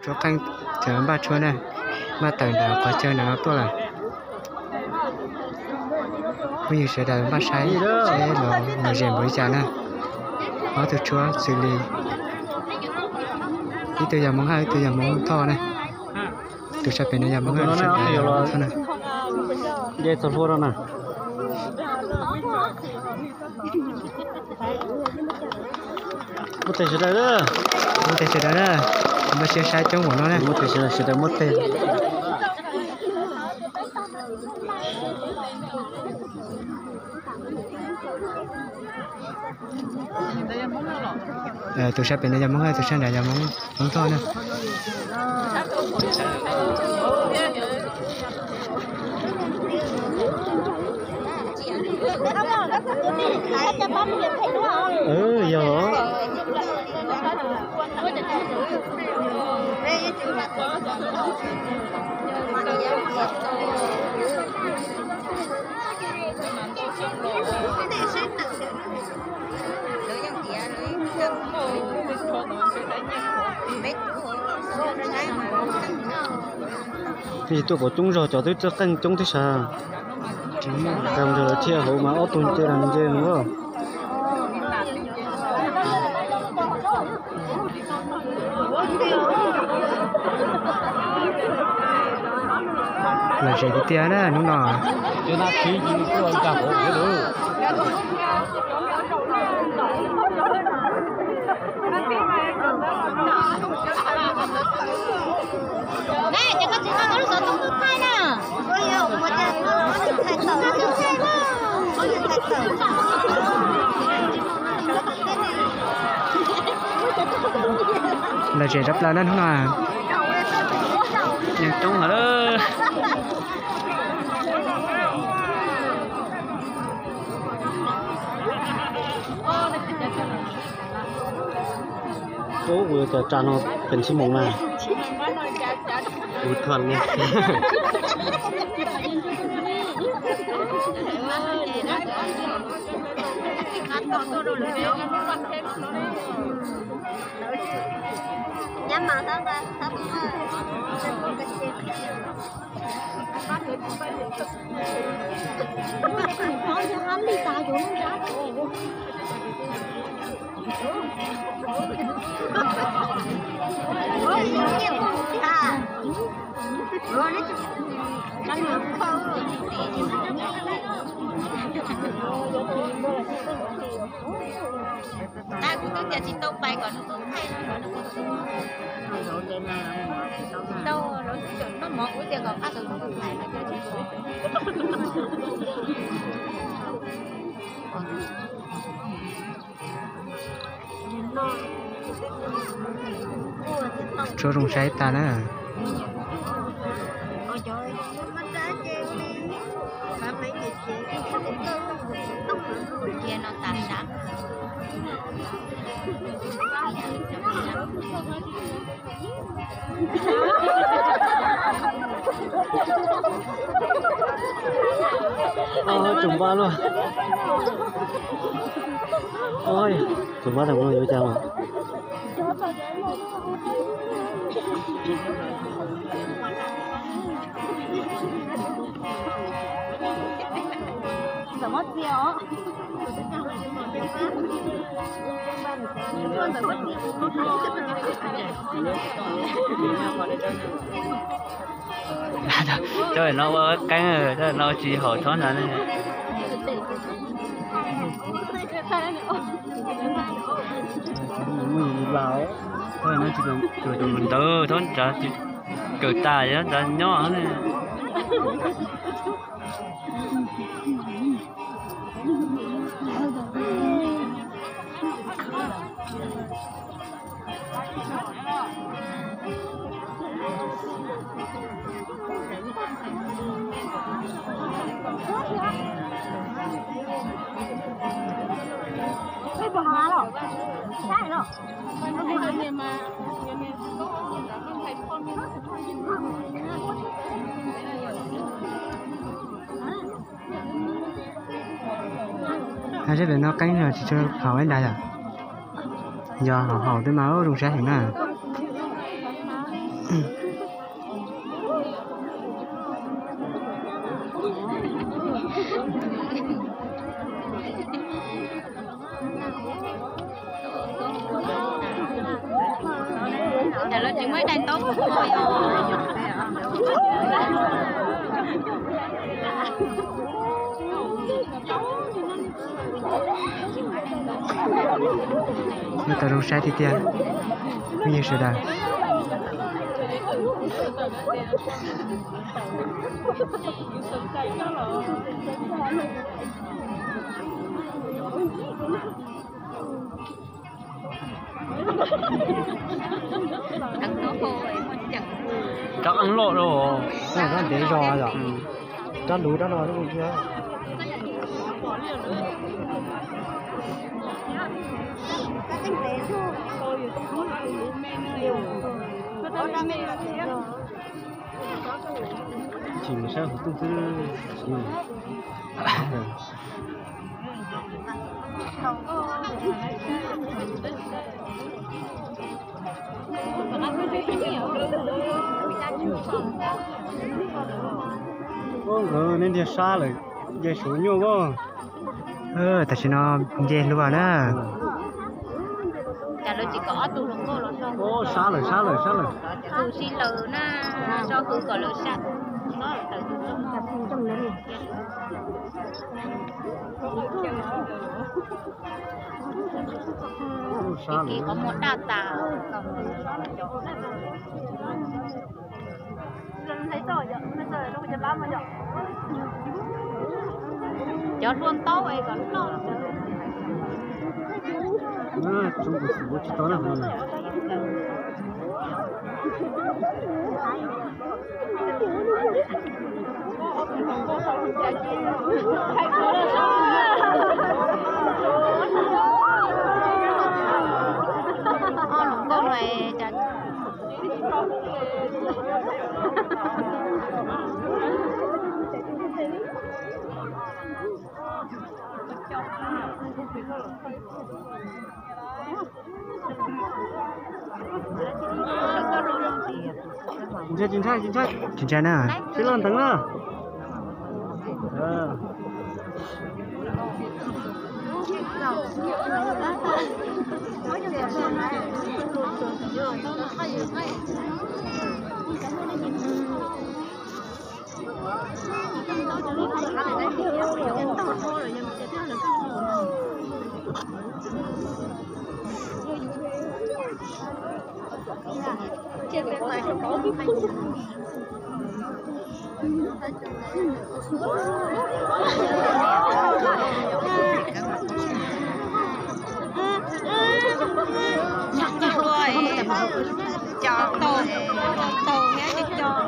Tshuab qeej, cov npaj tshuab na, npaj tawm ntawm qhov chaw ntawm no tuaj lawm. Phooj ywg sawv daws npaj saib seb los lom zem npaum li cas na. Ob tug tshuab xws li, ib tug yog Hmoob Hawj, ib tug yog Hmoob Thoj na. Tus sab pem no yog Hmoob Hawj, tus sab pem yog Hmoob Thoj na. Nce txog hlua no na. Muab tes sawv daws na. Muab tes sawv daws na. Npaj siab saib coob npaum no na. Muab tes sawv daws, sawv daws muab tes. Tus sab pem no yog Hmoob Hawj, tus sab nrad yog Hmoob Thoj na. Yog. Tuaj pom coob zog, cov twb txawj qeej coob thiab sas. Tag nrho lawv thiaj hauv mas ob tug nce los nce mus. Lom zem tiag tiag na hnub no. Lom zem tshaj plaws na hnub no. Neeg coob heev lawm. Ub, kuv yuav cov tsa no pes tsib moos na. Kuv thuam li. Tab kuv twb tias tsis tau pais kom nws tau thaij no, tsis tau, lawv twb tseem noj mov kuv tias kom pab tau thaij no. Tshuab zoo saib tag na. Tsoom npaj luaj. Tsoom npaj tau yuav cas mas. Cov no ua qeeb, cov no tsis haum thob ntawd ne. Ntawd thob nrad kawm tas nrad nyob ne. Sab pem no qeeb tsis tshua haum ib nrag yom. Yog haum haum thiab mas zoo saib heev na. Cas lawv tsis muaj ib daim ntaub pua os. Muaj tau zoo saib tiag tiag, phooj ywg sawv daws. Rab eeb loj rau, rab ntev zog yom, rab luv rab no thiab. Tsis mus saib hauv tuj xwb. Nkawd nej ntiag sab lawm, nce suav nyuaj as. Tam sim no nce hluas na. Cas lawv tsis kom ob tug hluas nkauj los so? Sab lawm, sab lawm, sab lawm. Tus si lawm na, so hwv kom lawv sab. Kim qhov muag daj tas. Cov hlua ntaub es kom noj. Tsis ntshai, tsis ntshai, tsis ntshai na. Sib laj nteev na. Cov tau, tau thiab cov.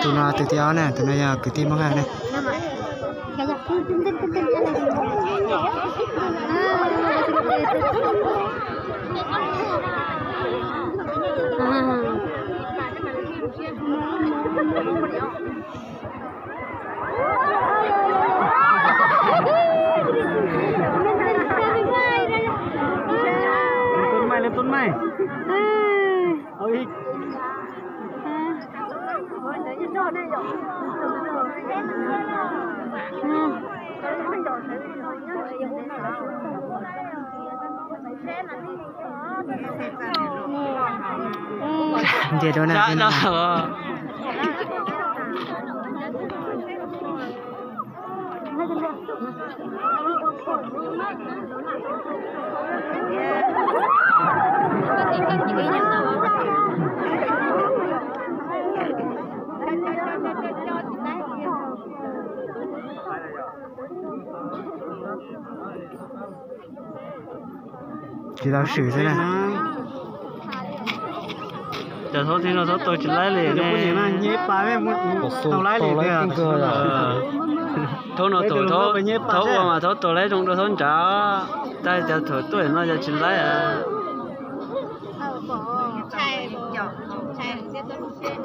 Tus no tus thib ob na, tus no yog kwv tij Hmoob Haj na. Leej tub Maj, leej tub Maj. Nce rau na. Tsis tau swm xwb na. Cov thaub thib no thaub tau tsis laib li ne. Thaub no thaub, thaub ua mas thaub tau laib zoo dua thaub nrad, tab cov thaub tuaj no yog tsis laib.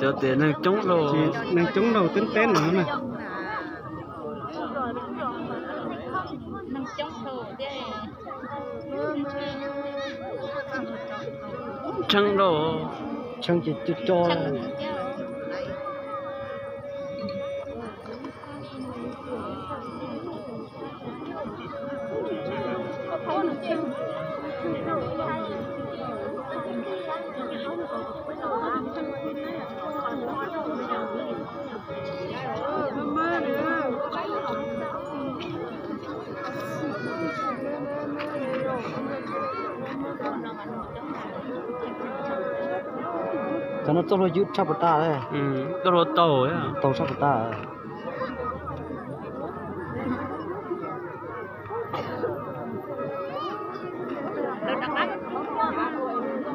Cov tias neeg coob lauj, neeg coob lauj teb teb no na. Tshee lauj, tshee ces co co. Cov no txoj hlua ywm tshaj puas tas, txoj hlua tau, tau tshaj puas tas.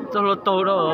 Txoj hlua tau rau.